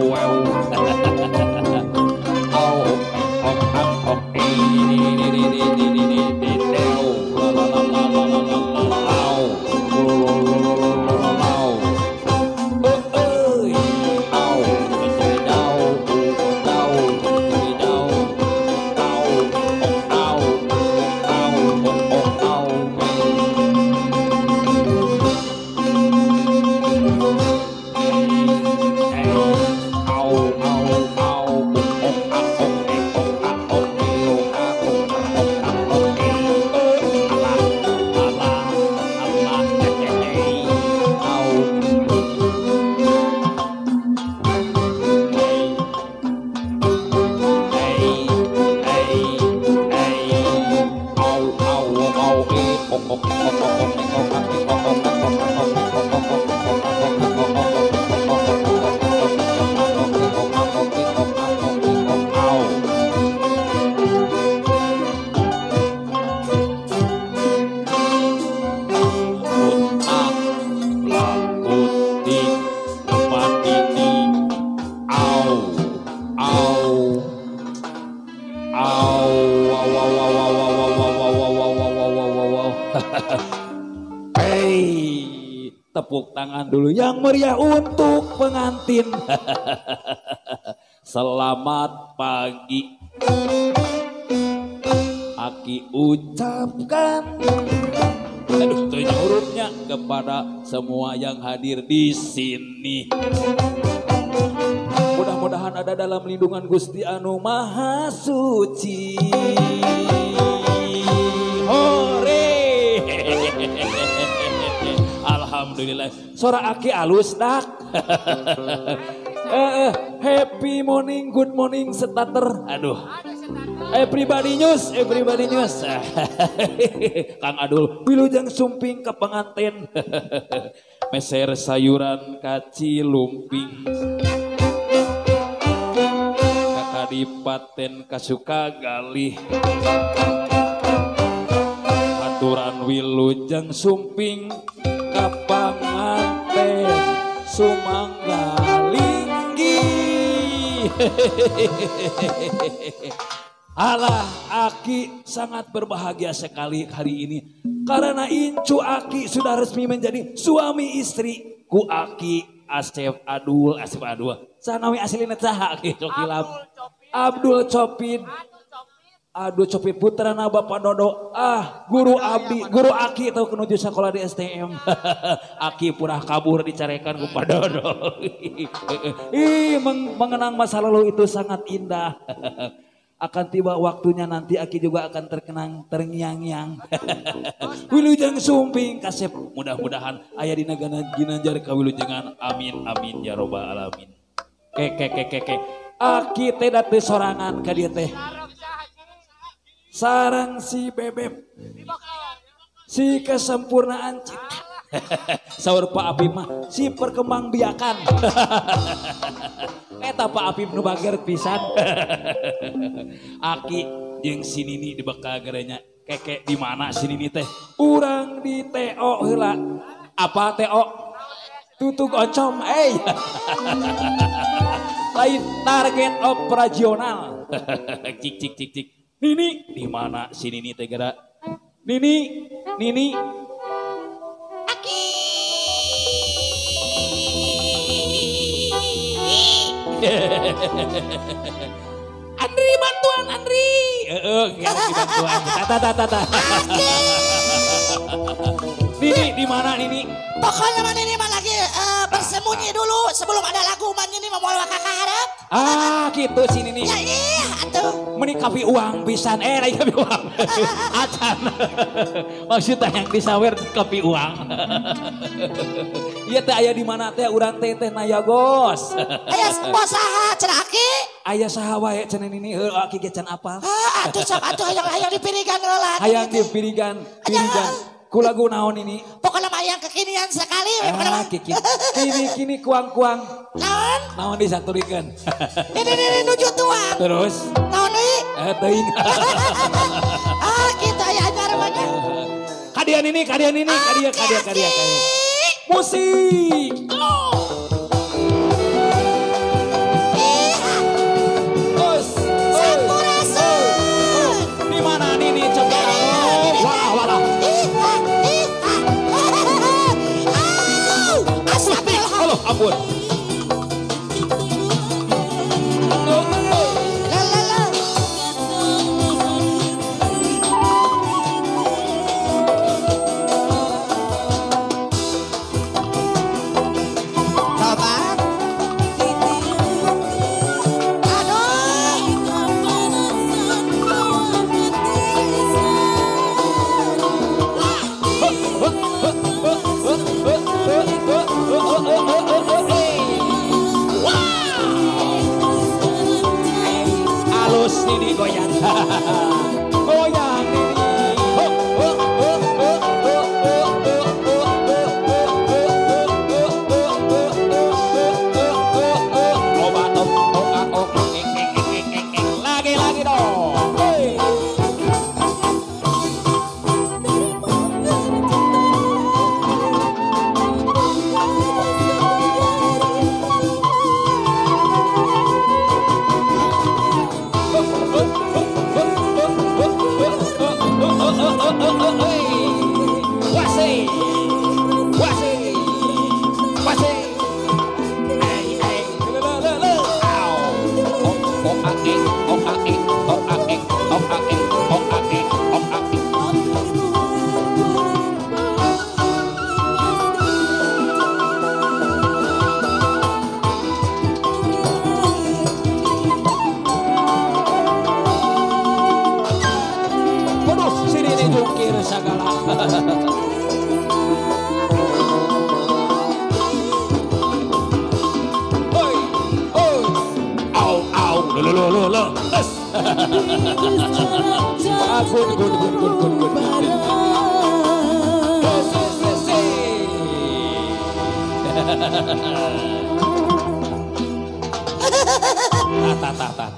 wow. Au ok ok ok di di di di di di di deu la la la la la la la la au lo lo lo lo lo au au dau dau dau au au au au au au au Hey, tepuk tangan dulu yang meriah untuk pengantin. Selamat pagi. Aki ucapkan, aduh hurufnya, kepada semua yang hadir di sini. Mudah-mudahan ada dalam lindungan Gusti Anu Maha Suci. Hore. Alhamdulillah. Sora aki alus dak. Happy morning, good morning starter. Aduh. Everybody news, everybody news. Kang Adul wilujeng sumping ke pengantin. Meser sayuran kaci lumping. Kakadipaten kasuka galih. Aturan wilujeng sumping ka panganten sumangga linggi. Alah, Aki sangat berbahagia sekali hari ini karena incu Aki sudah resmi menjadi suami istri ku Aki Asep Adul, Asep Adul. Sanawi aslina saha Aki Cokilap. Abdul Copid. Aduh Copit putrana Bapak Dodo. Ah, guru abdi, guru Aki tau menuju sekolah di STM. Aki purah kabur dicarekan ku Pak Dodo. Ih, mengenang masa lalu itu sangat indah. Akan tiba waktunya nanti Aki juga akan terkenang terngiang-ngiang. Wilujeng sumping kasep, mudah-mudahan aya dina ginanjar kawilujengan. Amin amin ya robbal alamin. Ke ke ke ke ke. Aki teh teu sorangan ka dieu teh. Sarang si bebek, si kesempurnaan cita. Saur Pak Apip mah si perkembangbiakan. Eta Pak Apip nu bager pisan. Aki jeung si Nini di bekal gerenya. Keke di mana si Nini teh? Urang di TO heula. Apa TO? Tutug oncom euy. Lain target operasional. Cik cik cik cik. Nini di mana si Nini teh geura? Nini, Nini. Aki. Andri bantuan Andri. Heeh, bantuan. Tata tata tata. Aki. Nini di mana Nini? Pokoknya mah Nini mah lagi bersembunyi dulu sebelum ada lagu mah Nini mau kakak harap. Ah, gitu si Nini. Ya iya atuh. Meni kapi uang pisan, lagi kapi uang. Acan. Maksudnya yang disawer kapi uang. Iya teh aya di mana teh urang teh teh nayagos. Aya saha cenah Aki? Aya saha wae cenah Nini heuh Aki ge can apal. Heuh atuh sok atuh hayang dipirigan heula. Hayang dipirigan, pirigan. Ku lagu naon ini? Pokoknya mah yang kekinian sekali. Ah, kini kini kuang-kuang. Naon? Naon disaturikeun. Ini nuju tuang. Terus? Naon deui? Teuing. Ah, kita ya anyar mah nya. Kadian ini, kadian ini, kadia kadia kadia kadia. Musik. Oh. Nini goyang. Goyang Nini. Oh oh oh oh oh oh oh oh oh oh oh oh oh oh oh oh. Obat oh oh oh eng eng eng eng eng. Lagi lagi dong. Hey.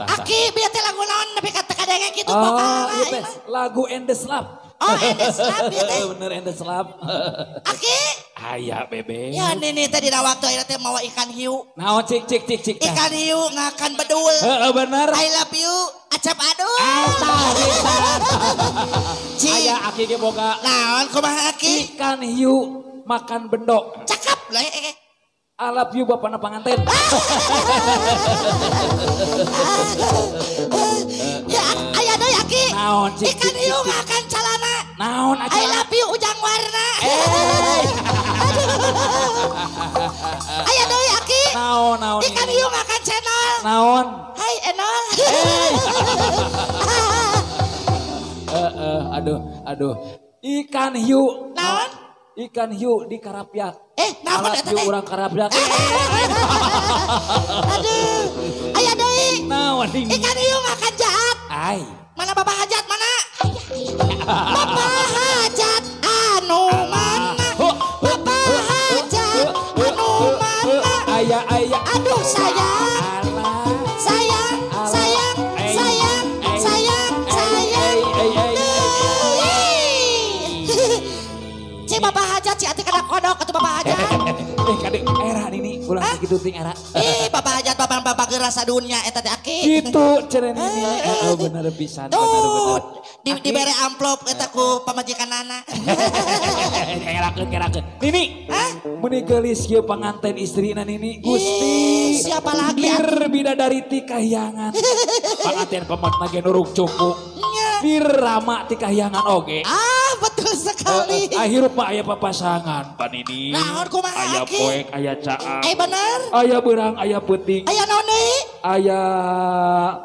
Aki biar teh lagu naon nepi ka teu kadenge kitu. Oh, ieu teh lagu Endes Love. Oh, Endes Love ieu teh. Bener Endes Love. Aki. Aya bebe. Ya nini teh dina waktu ayeuna teh mawa ikan hiu. Naon cik cik cik cik. Ikan hiu ngakan bedul. Heeh bener. I love you Acap Adul. Eta eta. Aya aki ge boga. Naon kumaha aki? Ikan hiu makan bendok. Cakep lah eh. I love you bapana panganten. Ya aya deui aki. Naon cik? Ikan hiu makan calana. Naon acara? I love you ujang warna. Aya deui aki. Naon naon. Ikan hiu makan channel. Naon? Hai Enol. Aduh aduh. Ikan hiu. Naon? Ikan hiu di Karapyak. Naon eta teh? Urang Karapyak. Aduh. Aya deui. Naon ini? Ikan hiu makan jahat. Ai. Mana Bapak Hajat mana? Bapak Hajat anu mana? Bapak Hajat anu mana? Aya aya. Aduh sayang. Sayang, sayang, sayang, sayang, sayang. Ci Bapak Hajat, ci ati kana kodok atuh Bapak Hajat. Kade era nini, ulah kitu ting era. Bapak Hajat bapak bapak rasa dunia eta teh aki. Kitu cenah nini. Bener pisan, bener bener. Dibere amplop eta ku pamajikanana. Ngerakeun ngerakeun. Nini. Meuni geulis kieu panganten istrina nini. Gusti. Siapa lagi? Lir bidadari ti kahyangan. Panganten pemotna ge nuruk cupu. Lir rama ti kahyangan oge. Ah, betul sekali. Akhir pak aya papasangan pan ini. Naon kumaha aya aki? Poek, aya caang. Bener. Aya beurang, aya peuting. Aya naon deui? Aya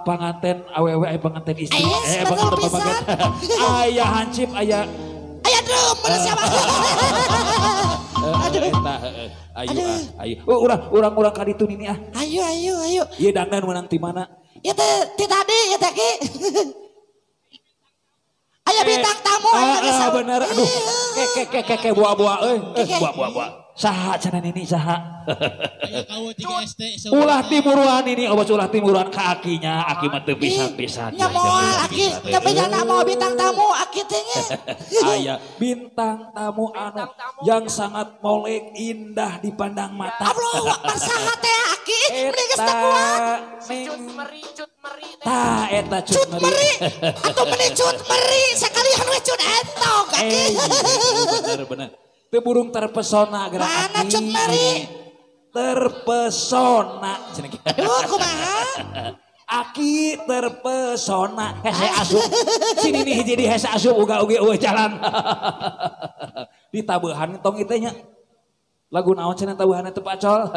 panganten awewe, aya panganten istri. Betul pisan. Aya hansip, aya aya drum bener siapa? Aduh. Eta heeh. Ayo ayo. Oh, urang urang ka ditu nini ah. Ayo ayo ayo. Ieu dangdan meunang ti mana? Ieu teh ti tadi ieu teh ki. Aya bintang tamu aya bener aduh. Ke ke ke ke buah-buah euy. Buah-buah buah. Saha cenah nini saha? Ulah timuruan ini awas ulah timuruan ka akinya, aki mah teu pisan-pisan. Nya moal aki tapi jana mau bintang tamu aki teh nya. Aya bintang tamu anu yang sangat molek indah dipandang mata. Allahu Akbar saha teh aki meni geus teu kuat. Cut meri cut meri. Tah eta cut meri. Atuh meni cut meri sakalian we cut entog aki. Bener bener. Teu burung terpesona gerak mana cut meri? Terpesona. Duh kumaha? Aki terpesona. Hese asup. Sini nih hiji di hese asup uga uge eueuh jalan. Ditabehan tong ieu teh nya. Lagu naon cenah tabehan teu pacol.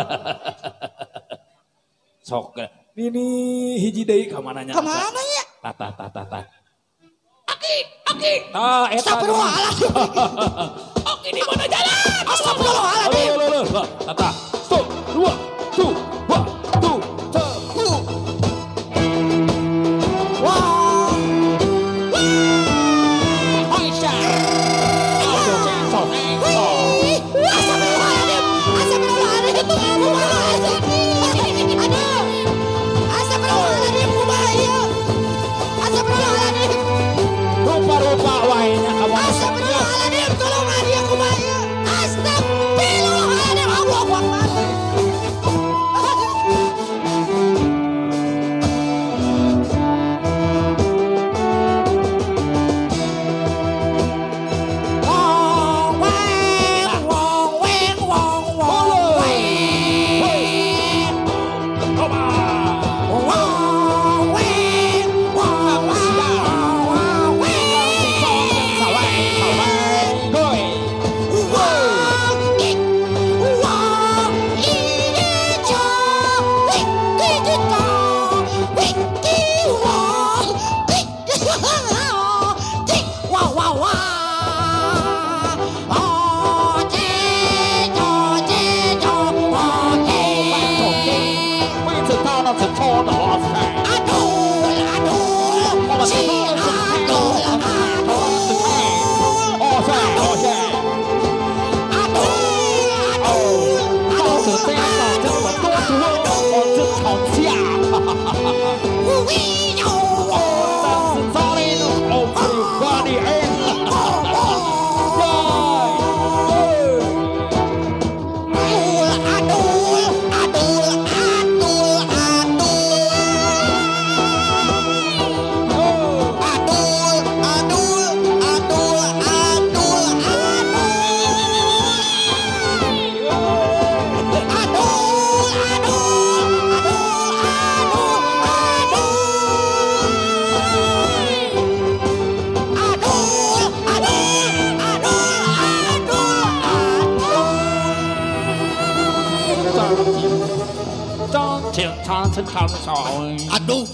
Sok. Nini hiji deui ka mana nya? Ka mana nya? Tah tah tah tah tah. Aki, aki. Tah eta. Astagfirullahaladzim. Aki di mana jalan? Astagfirullahaladzim. Tata. Stop. 2, 2, 1, 2, 3. Wah. Adul adul si adul Aduh,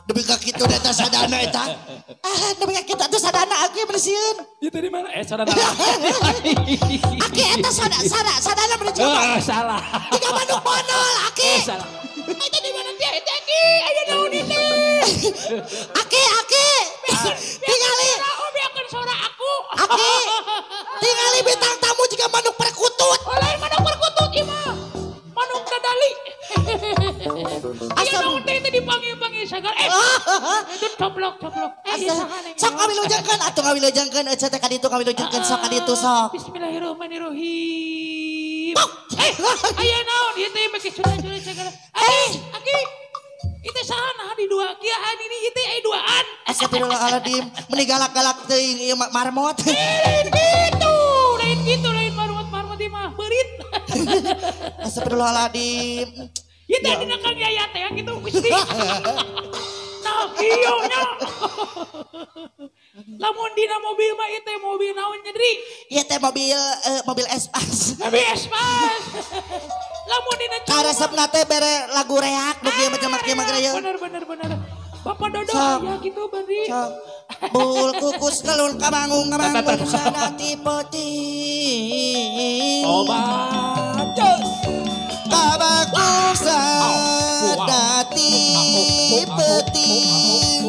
demi ka kitu eta sadana eta. Ah, demi ka kitu atuh sadana aki bersieun. Itu di mana? Sadana. Aki eta sadana bersieun. Oh, salah. Tiga manuk bonol aki. Salah. Eta di mana teh eta aki? Aya naon ini? Aki aki. Tingali. Biarkan suara aku. Aki. Tingali bintang tamu jika manuk perkutut. Oh, lain manuk perkutut ieu mah. Manuk dadali. Aya naon teh dipanggil-panggil sagar. Itu coplok coplok. Sok ngawilujengkeun atuh ngawilujengkeun ece teh ka ditu ngawilujengkeun sok ka ditu sok. Bismillahirrahmanirrahim. Aya naon ieu teh make surat-surat segala. Aki. Itu saha nah di dua kieu ini ieu teh aya duaan. Astagfirullahaladzim, meni galak-galak teuing ieu marmot. Lain kitu, lain kitu, lain marmot-marmot ieu mah beurit. Astagfirullahaladzim. Ieu teh dina Kang Yaya teh kitu Gusti. Nah kieu nya. Lamun dina mobil mah ieu teh mobil naon nya Dri? Ieu teh mobil mobil Espas. Mobil Espas. Lamun dina karesepna teh bere lagu reak nu kieu macam kieu mah geura. Bener bener bener. Bapak Dodo aya kitu beri. Bul kukus ngelun kamangung kamangung sanati peuting. Obat jos. Kabagung sadati peuting.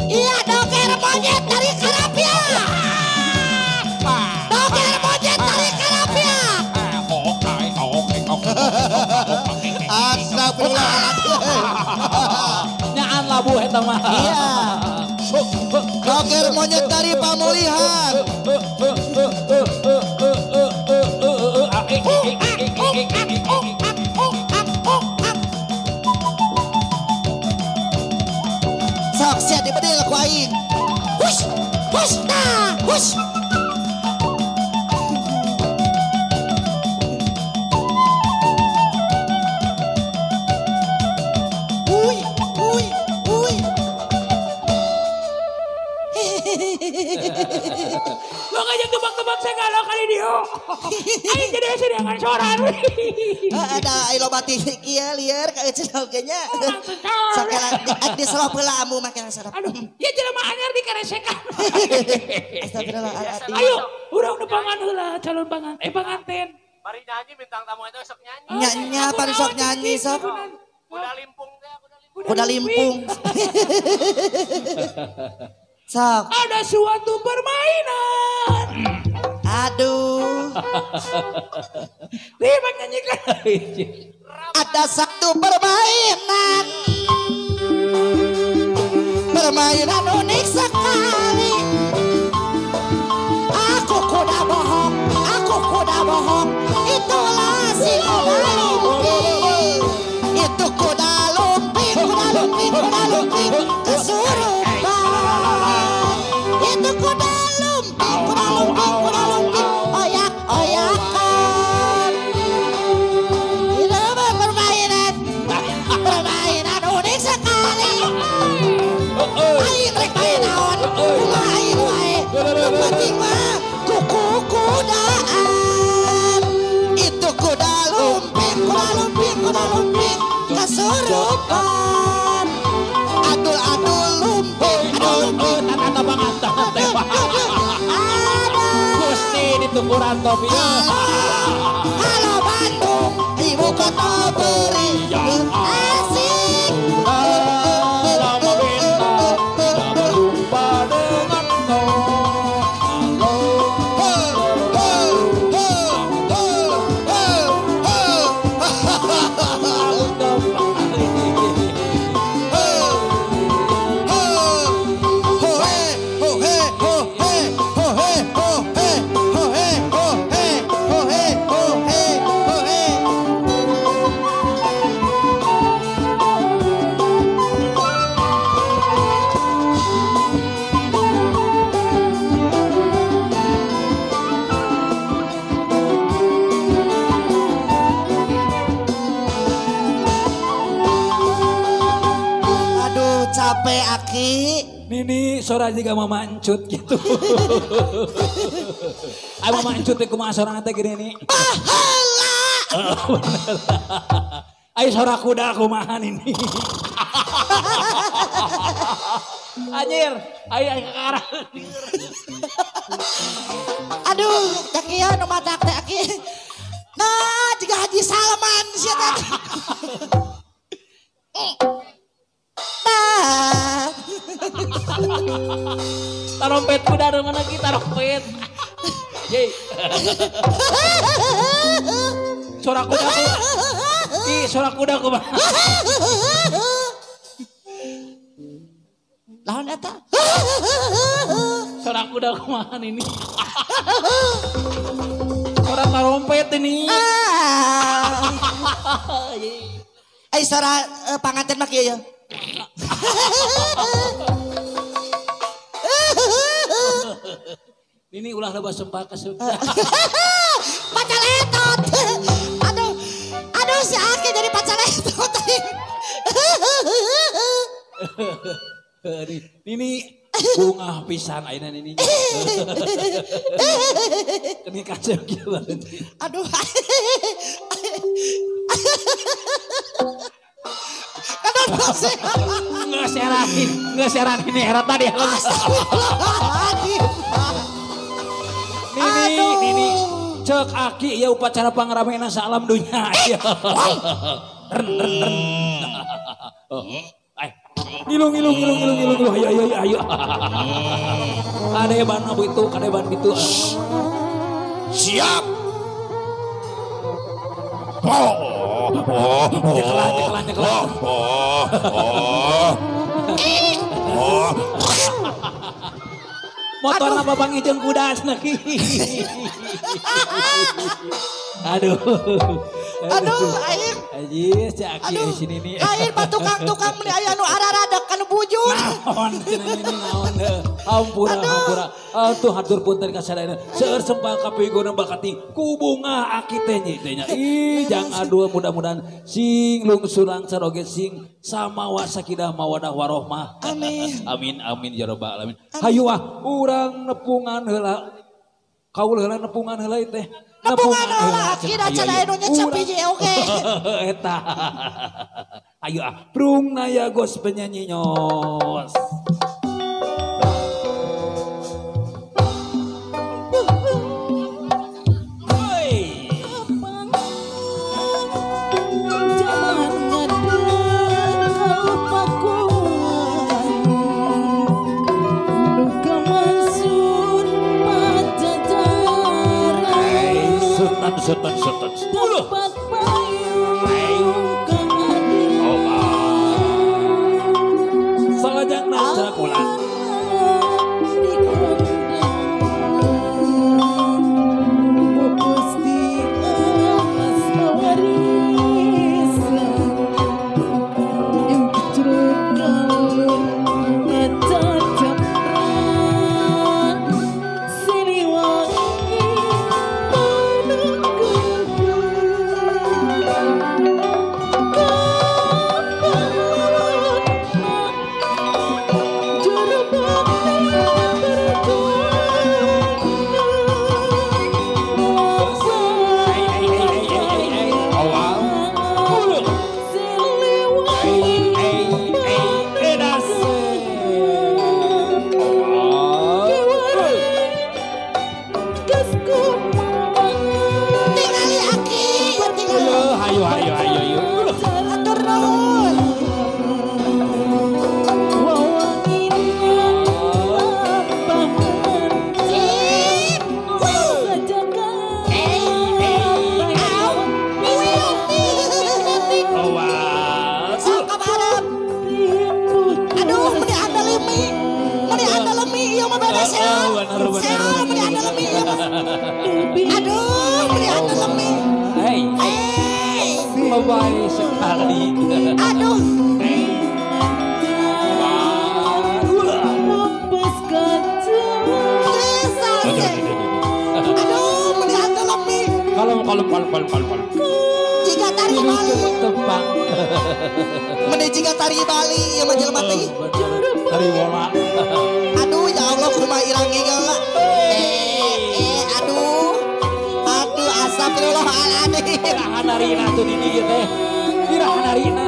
Iya doker monyet dari Karapia. Doker monyet dari Karapia. Astagfirullahaladzim. Nyaan labu eta mah. Iya. Doker monyet dari Pamulihan. Sok sia dibedil ku aing. Hush, hush, nah, hush. Uy, uy, uy. Lo ngajak tebak-tebak segala kali dia. Aing jadi sedangan soran. Ada aing loba kieu lieur ka eceu oge nya. Sok diselop heula amu make sarap. Aduh, ya jelema anyar dikaresekan. Astagfirullahaladzim. Ayo, urang nepangan heula calon pangan panganten. Mari nyanyi bintang tamu itu sok nyanyi. Nyanyi apa sok nyanyi sok. Kuda limpung teh, kuda limpung. Kuda limpung. Sok. Ada suatu permainan. Aduh. Lima nyanyikan. Ada satu permainan. Permainan unik sekali. Aku kuda bohong, aku kuda bohong. Itulah si kuda lumping. Itu kuda lumping, kuda lumping, kuda lumping. Kesurupan. Itu kuda lumping, kuda lumping, kuda lumping. Oyak-oyakan. Itu permainan. Permainan unik sekali. Aing rek main naon, kumaha aing wae. Nu penting mah kuku kudaan. Itu kuda lumping, kuda lumping, kuda lumping. Kesurupan. Adul-adul lumping, adul lumping. Gusti ditukuran topi. Halo Bandung, ibu kota. Capek Aki. Nini sora juga mama encut gitu. Ay mama encut teh kumaha sorana teh gini nih. Baheula. Ay sora kuda kumaha nini. Anjir, ay ay kakarang. Aduh, cakian nu matak teh Aki. Nah, jiga Haji Salman sia teh. Nah. Tarompet kuda dari mana ki tarompet. Ye. Suara kuda ku. Ki, suara kuda kumaha? Lawan eta. Suara kuda kumaha ini? Suara tarompet ini. Eh suara panganten mah kieu ya. Ini ulah loba sempal kaseup. Pacaletot. Aduh. Aduh si Aki jadi pacaletot. Nini bungah pisan ayeuna nini. Keni kaseup kieu. Aduh. Aduh sih. Nggak ini era tadi. Nini, nini, cek Aki ya upacara pangramena salam dunia. Ren, ren, ren. Ay, ngilu, ngilu, ngilu, ngilu, ngilu, ngilu, ayo, ayo, ayo. Kadeban itu, kadeban itu. Siap. Nyekelan, nyekelan, nyekelan. Motor apa bang ijeng kuda seneki. Aduh. Aduh, air. Aji, si Aki di sini nih. Air patukang-tukang meni aya nu araradak kanu bujur. Naon cenah ini naon. Ampura, ampura. Atuh hatur punten ka sadayana. Seueur sempal kapiguna bakati ku bungah Aki teh nya teh nya. Ih, jang aduh mudah-mudahan sing lungsur langsar oge sing samawa sakidah mawadah warohmah. Amin. Amin amin ya rabbal alamin. Hayu ah urang nepungan heula. Kaul heula nepungan heula ieu teh. Nepungan heula Aki da cenah anu nyecep hiji oge. Eta. Ayo ah, prung naya gos penyanyi nyos. Sultan, sultan, tempat payung kang adil. Salajang naca kula. Aduh, meni anda lemi. Hei, lebay sekali. Aduh. Aduh, meni anda lemi. Kalem, kalem, kalem, kalem, kalem. Jika tarik balik. Tepang. Meni jiga tari Bali ieu mah jelema teh. Tari bola. Aduh ya Allah kumaha irang geula. Aduh. Aduh astagfirullahaladzim. Iraha narina tuh di dieu teh. Iraha narina.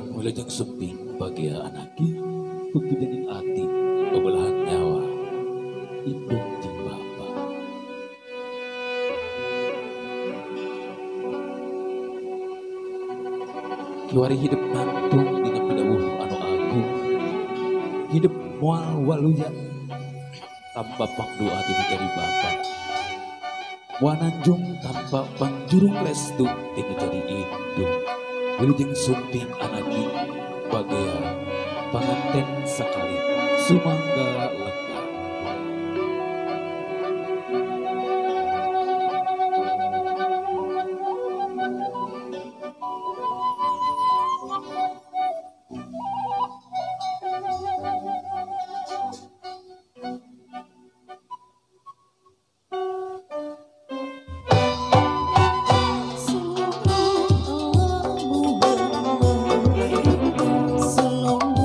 Haturkeun wilujeng sumping bagia anaki bukti dening ati bebelahan nyawa indung jeung bapa. Kiwari hidup nangtung dina pidawuh anu agung, hidup moal waluya tanpa pangdoa tinu jadi bapa, wananjung tanpa pangjurung restu tinu jadi indung. Wilujeng sumping anaki bagea panganten sekali sumangga lenggah. Selalu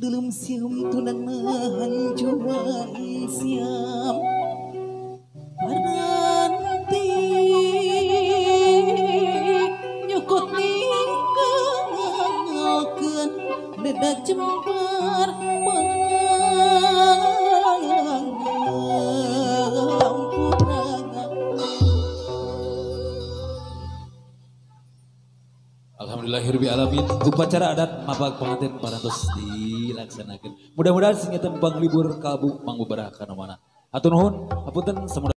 Dulum siam tunang hanjuan siam paranti nyokot ninggalkeun dedak jembar Alhamdulillahirabbil alamin. Upacara adat mapag panganten parantos dilaksanakeun. Mudah-mudahan sing tembang libur kabung mangubaraha kana mana. Hatur nuhun, hapunten.